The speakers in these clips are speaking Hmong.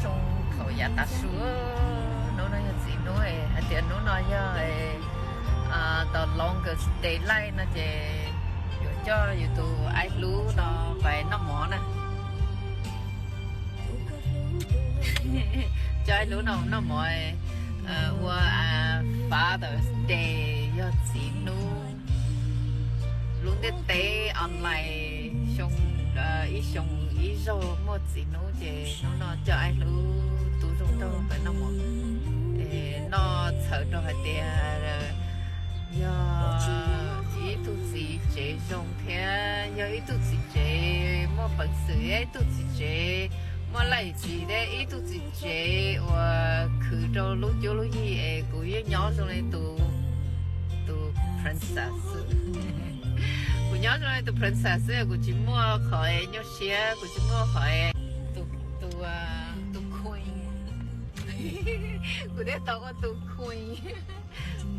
Zoo thaum yav tav su, hnub no yog txiv hnub, hais tias hnub no yog the longest daylight no ces yuav coj yus tus aib hlub no pais noj mov na. Coj aib hlub no noj mov ua Father's Day, yog txiv hnub. Lub ntiaj teb online xyoo, ib xyoo ib zaug muaj txiv hnub ces hnub no coj aib hlub tub zoo nraug pais noj mov. Noj txhawm rau hais tias yog ib tug txiv tsev zoo thiab yog ib tug txiv tsev muaj peev xwm, ib tug txiv tsev muaj laj tsis thiab ib tug txiv tsev uas khwv rau lub cuab lub yig es kuv yeej nyob zoo li tus, tus princess. Kuv nyob zoo li tus princess xwb, kuv tsis muaj qhov nyuaj siab, kuv tsis muaj qhov, tus, tus, tus queen. Kuv thiaj tau ua tus queen.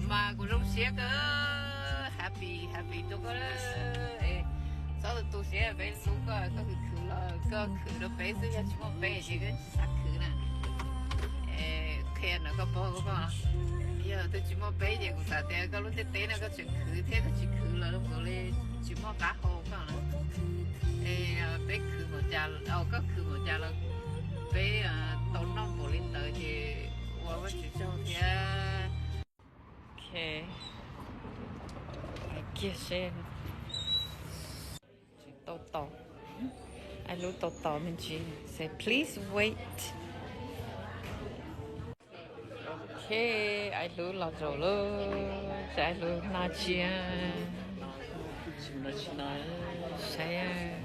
Mas kuv zoo siab kawg, happy, happy rau koj. Txhob tu tu siab, peb hlub koj, koj khwv khwv los koj khwv rau peb xwb, yog tsis muaj peb ces koj tsis xav khwv na. Qhia ntawm koj paub koj, yog twb tsis muaj peb ces kuv xav tias koj lub ntiaj teb no koj tseem khwv thiab, koj tsis khwv los zoo nkaus li tsis muaj qab hau koj na. Es peb khwv npaum cas, koj khwv npaum cas los peb tau noj npaum li ntawd ces ua Vajtswv tsaug thiab. Ok, kiag seb. Tau tos, aib hlub tau tos me ntsis, say please wait. Ok, aib hlub los zaum lawm, seb aib hlub noj tsi. Saib,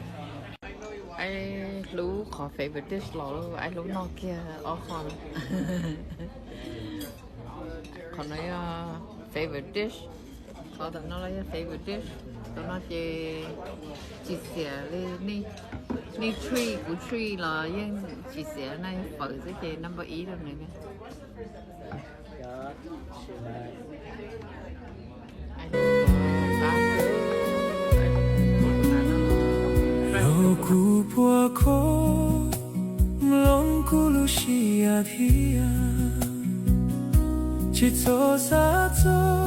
aib hlub qhov favorite dish los lawm, aib hlub noj kiag ob qho. Qhov no yog favorite dish, qhov tom no los yog favorite dish. Tus no ces tsis xiam li, nej treat kuv treat los yeej tsis xiam, no yog fawm xwb ces number ib rau nws. Yog kuv puas kho, mloog kuv lub siab thiab, tsis txhob xav txog